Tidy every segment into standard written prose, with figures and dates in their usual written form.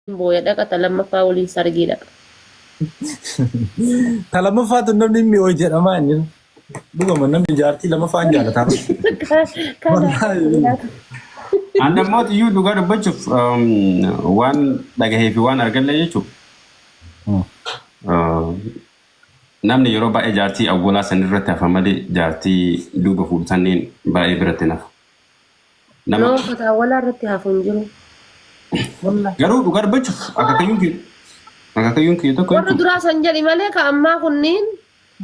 Booya dhaqa ta lammaffaa waliin sargii dhaqa. Ta lammaffaa tun namni hin mi'ooy jedhamaa inni. Dhugama namni jaartii lammaffaa hin jaalataa. Kana An ammoo iyyuu dhugaa dubbachuuf waan dhagahee fi waan argallee jechuun namni yeroo baay'ee jaartii awwalaa san irratti hafa malee jaartii duuba fuudhu sanniin baay'ee biratti hin hafu. Nama Noo kataawwalaa irratti hafu hin jiru. Garuu dhugaa dubbachuuf akaakayyuun kiyya akaakayyuun kiyya tokko Warra jechuudha. duraa san jedhi malee ka ammaa kunniin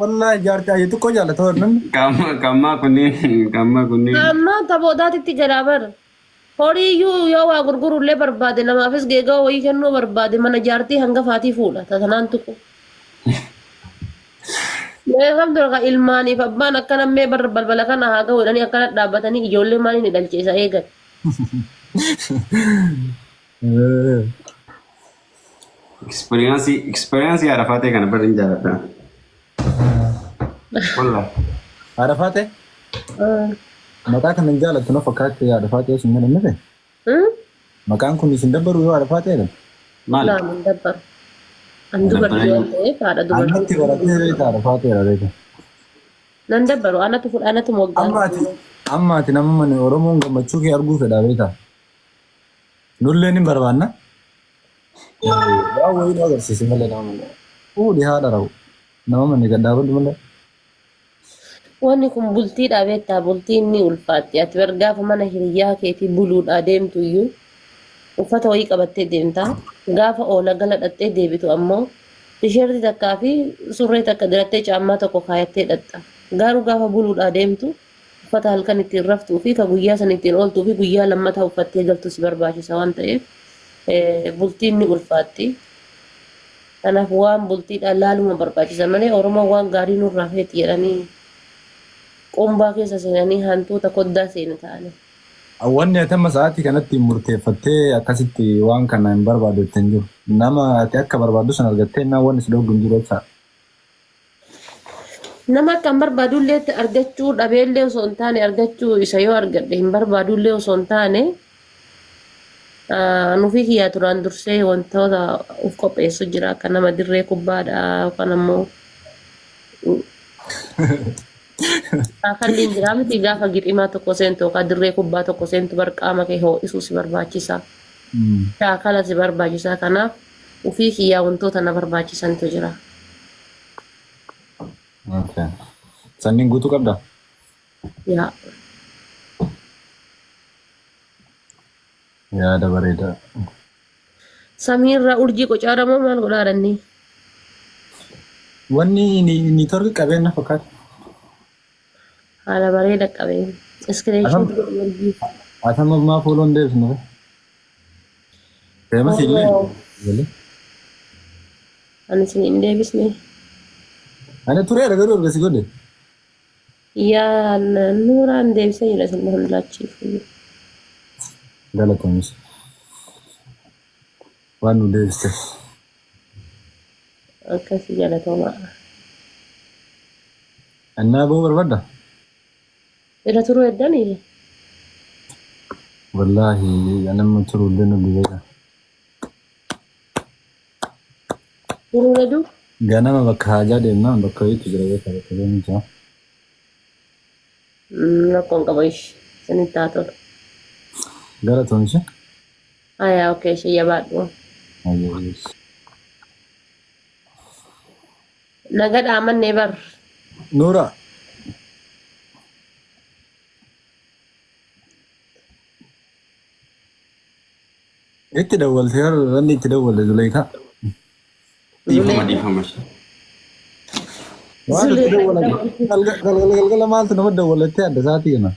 Wallaahi jaartii ayya xiqqoo jaalata warri namni. Qaama qaamaa kunniin qaamaa kunniin. ka ammaa taboodaatitti jalaa bar. Horii iyyuu yoo waa gurgurullee barbaade namaafis geegaa wayii kennuu barbaade mana jaartii hangafaatii fuudha tatanaan tuqu. Mee alhamdulillah ka ilmaaniif abbaan akkana mee bar balbala kana haa ga'u jedhanii akkana dhaabbatanii ijoollee maaliin ni dhalche isa eegan. Experience experience haadha faatee kana barri hin jaaladha. Wallah. Haadha faatee maqaa kana hin jaalattu na fakkaatti haadha faatee isin jedhan miti. Maqaan kun isin dabbaru yoo haadha faatee jedhan. Maali? Naam hin dabbaru. An dubartii waan ta'eef haadha Annatti dubartii. baratee beekta haadha faateera beekta. Nan dabbaru anatu fudha anatu Amma ati moggaasa. amma ati nama mani Oromoon gammachuu kee arguu fedha beekta. Nullee ni barbaanna. Waan wayii nu agarsiisi malee nama mani. Fuudhi haadha rawu. Nama mani gad dhaabadhu malee. Wanni kun bultiidha beektaa bultiin ni ulfaatti. Ati bar gaafa mana hiriyyaa keetii buluudhaa deemtu iyyuu uffata wayii qabattee deemta. Gaafa oola gala dhaxxee deebitu ammoo tisheertii takkaa fi surree takka dirattee caammaa tokko kaayattee dhaxxa. Garuu gaafa buluudhaa deemtu uffata halkan ittiin raftuu fi ka guyyaa san ittiin ooltuu fi guyyaa lammataa uffattee galtu si barbaachisa waan ta'eef bultiin ni ulfaatti. Kanaaf waan bultiidhaa laaluma barbaachisa malee Oromoon waan gaarii nurraa feeti jedhanii qumbaa keessa seenanii hantuuta koddaa seenu ta'anii. Wanni ati amma sa'aatii kanatti murteeffattee akkasitti waan kana hin barbaadu jette hin jiru. Nama ati akka barbaaddu sana argattee innaan wanni si dhooggu hin jiru jechaadha. Nama akka hin barbaadullee argachuu dhabeellee osoo hin taane argachuu isa yoo argadhe hin barbaadullee osoo hin taane An ofii kiyyaa duraan dursee wantoota of qopheessu jira akka nama dirree kubbaadha yookaan ammoo shaakalliin jira miti gaafa giximaa tokko seentu yookaan dirree kubbaa tokko seentu bar qaama kee ho'isuu si barbaachisa. Shaakala si barbaachisa kanaaf ofii kiyyaa wantoota na barbaachisantu jira. Okay. Sanniin guutuu qabdaa? Yaa. Yaada bareedaa. Samiirraa urjii qocaara moo maal godhaa dhanni? Wanni niitoorkii qabeen na fakkaata. Haala bareeda qabeen. Iskiriinshoot godhi urjii. Atama maa fuuloon deebisne. Deema siillee. Ani isin hin deebisne. Ani tureera garuu erga si godhe. Yaa Nuuraan deebisee jira isin hundaachiif. Galatoomis. Waan nu deebisteef. Akkasii galatoomaa. Annaa ba'uu barbaadda? Irra turuu heddanii? Wallaahi anamma turullee nu dhibeera. Turuu heduu? Ganama bakka haajaa deemna bakka wayiitu jira beekaa bakka deemu jira. Rakkoon qabu ishi. Isinitti haa tolu. Galatoomsi. Ayaa okee ishee jabaadhu. Ayyees. Naga dhaamannee bar. Nuura. Itti dawwalte wanni itti dawwalte Zuleekaa. Dhiifama dhiifama. Waan itti dawwalan galgala galgala maaltu nama dawwalattee adda isaatii kana.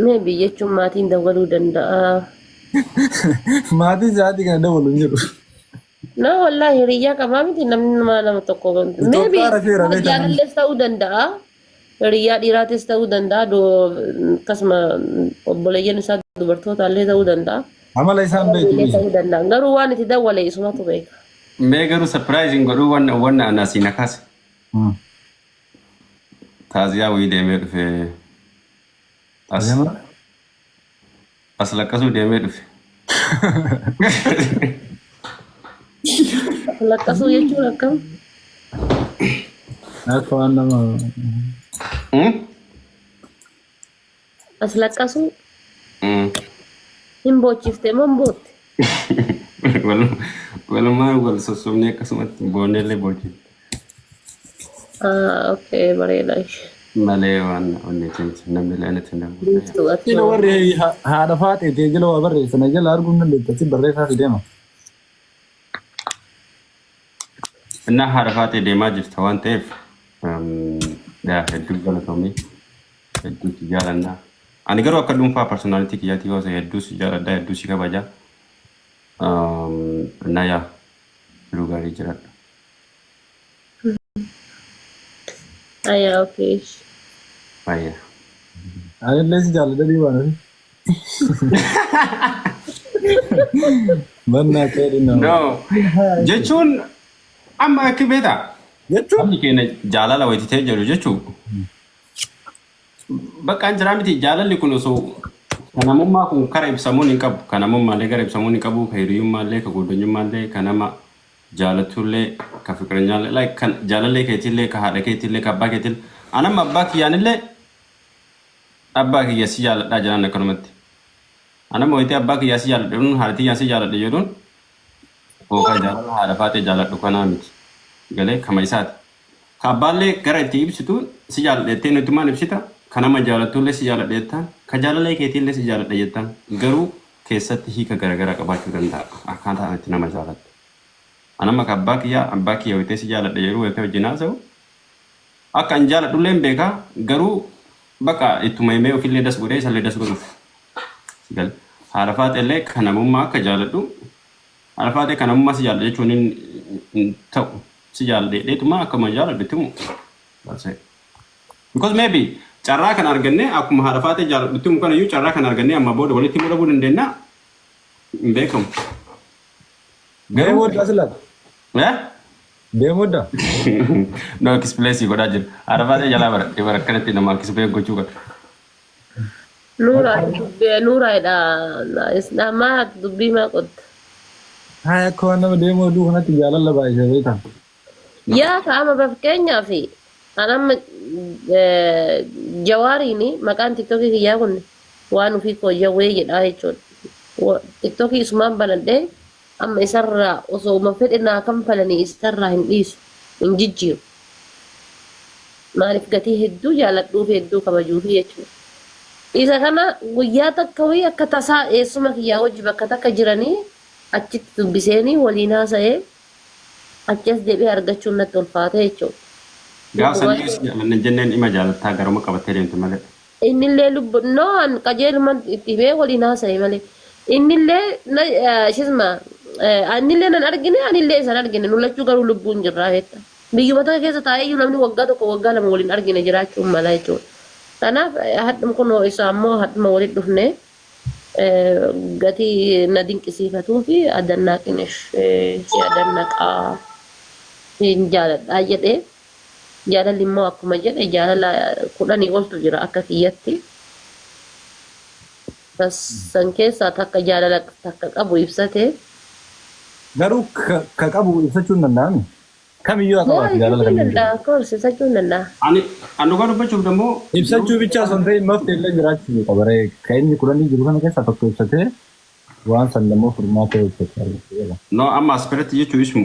Maybe jechuun maatiin dawwaluu danda'a. Maatiin sa'aatii kana dawwalu hin jiru. No wallahi hiriyyaa qabaa miti namni nama nama tokko. Maybe Itoophiyaa rafeera beekama. jaalallees ta'uu danda'a. Hiriyyaa dhiiraatis ta'uu danda'a. Akkasuma obboleeyyan isaa dubartootaallee ta'uu danda'a. Amala isaan beektu Illee ta'uu danda'a. Garuu waan itti dawwale isumatu beeka. Mee garuu surprising godhuu wanna wanna ana asii na kaase. Taaziyaa wayii deemee dhufe. As Taaziyaa as laqqasuu deemee dhufe. Laqqasuu jechuun akkam? Akka waan nama As laqqasuu hin boochifte moo hin bootte? Walumaa wal sossobnee akkasumatti boonneellee boochifte. Ah, okay, bareeda. Malee waan onnee keenya namni illee natti hin danda'u. Biiftuu ati Jila warri haadha faaxee jala waa barreessan jala arguun dandeetta si barreessaa fi deema. Innaa haadha faaxee deemaa jirta waan ta'eef yaa hedduu galatoomii hedduu si jaalannaa. Ani garuu akka dhuunfaa personality kiyyaatii yoo ta'e hedduu si jaaladha, hedduu si kabaja. Innaa yaa jiruu gaarii jiraadha. Ayaa, okay. Baay'ee. Anillee si jaalladha dhiibaan ofi. Mannaa kee dhinnaa. No. Jechuun amma akka beektaa? Jechuun Namni keenya jaalala wayititee jedhu jechuun bakka an jiraa miti. Jaalalli kun osoo kan namummaa kun kara ibsamuun hin qabu. Kan namummaallee gara ibsamuun hin qabu. Ka hiriyyummaallee, ka guddanyummaallee, ka nama jaalatullee, ka fiqiranyaallee, like kan jaalallee keetiillee, ka haadha keetiillee, ka abbaa keetiillee. Anamma abbaa kiyyaanillee abbaa kiyya si jaaladhaa jedhaan akkanumatti. Anamma wayitee abbaa kiyyaa si jaaladha jedhuun, haadha tiyyaan si jaaladha jedhuun, hookaa jaalala haadha faaxee jaaladhu kanaa miti. Galee kama isaati. Ka abbaallee gara itti ibsitu si jaaladha jettee nutumaan ibsita. Ka nama jaalattullee si jaaladha jettaan. Ka jaalalee keetiillee si jaaladha jettaan. Garuu keessatti hiika garaagaraa qabaachuu danda'a. Akkaataa itti nama jaalattu. Anamma ka abbaa kiyyaa, abbaa kiyya wayitee si jaaladha jedhu, wayitee wajjin haasa'u akka an jaaladhullee hin beekaa, garuu bakka ittuma himee ofillee das godhee isallee das godhuuf. Si gale. Haadha faaxeellee ka namummaa akka jaaladhu, haadha faaxee ka namummaa si jaaladha jechuun hin ta'u. Si jaaladha jedheetuma akkuma jaaladhu itti himu. That's it. Because maybe carraa kana argannee akkuma haadha faaxee jaaladhu itti himu kanayyuu carraa kana argannee amma booda walitti himuu dhabuu dandeenya, hin beekamu. Deemuu waddaa silaata. Eh? Deemuu waddaa. No, explain godhaa jira. Haadha faaxee jalaa bara bara akkanatti nama explain gochuu qaba. Nuuraa dubbii nuuraadha. Maa dubbii maa qotta? Haa, akka waan nama deemuu oduu kanatti jaalala baay'isee beektaa. Yaa ka'ama, fakkeenyaaf an amma Jawaariin maqaan TikTokii kiyyaa kun waan ofii koo Jawwee jedhaa jechuudha. TikTokii isumaan banadhee amma isarraa osoo uma fedhe naa kanfalanii isarraa hin dhiisu, hin jijjiiru. Maaliif? Gatii hedduu jaaladhuufi hedduu kabajuufi jechuudha. Isa kana guyyaa takka wayii akka tasaa eessuma kiyyaa wajji bakka takka jiranii achitti dubbiseenii waliin haasa'ee achi as deebi'ee argachuun natti ulfaate jechuudha. Gaaf sanii si jaalanna jenneen ima jaalattaa garuma qabattee deemte malee. Innillee lubbu no an qajeeluman itti himee waliin haasa'e malee. Innillee na shisma innillee nan argine, anillee isan argine, nu lachuu garuu lubbuun jirraa beekta. Biyyuma takka keessa taa'ee iyyuu namni waggaa 1, waggaa 2 waliin argine jiraachuun mala jechuudha. Kanaaf hadhum kunoo isaa immoo hadhuma walitti dhufne gatii na dinqisiifatuu fi adannaaqinish si adannaqaa hin jaaladhaa jedhee. Jaalalli immoo akkuma jedhe jaalala 10 oltu jira akka kiyyatti. San keessaa takka jaalala takka qabu ibsate. Garuu ka qabu ibsachuu hin danda'ami. Kamiyyuu haa Yaa qabaatu jaalala ibsachuu hin kamiyyuu. danda'a, of course ibsachuu hin danda'a. Ani an dhugaa dubbachuuf dammoo Ibsachuu bichaa osoo hin ta'in mafti illee jiraachuu qaba. Ree ka inni kudhanii jiru kana keessaa tokko ibsatee waan san immoo furmaata ibsatee argachuu qaba. No, amma as biratti jechuu ismu.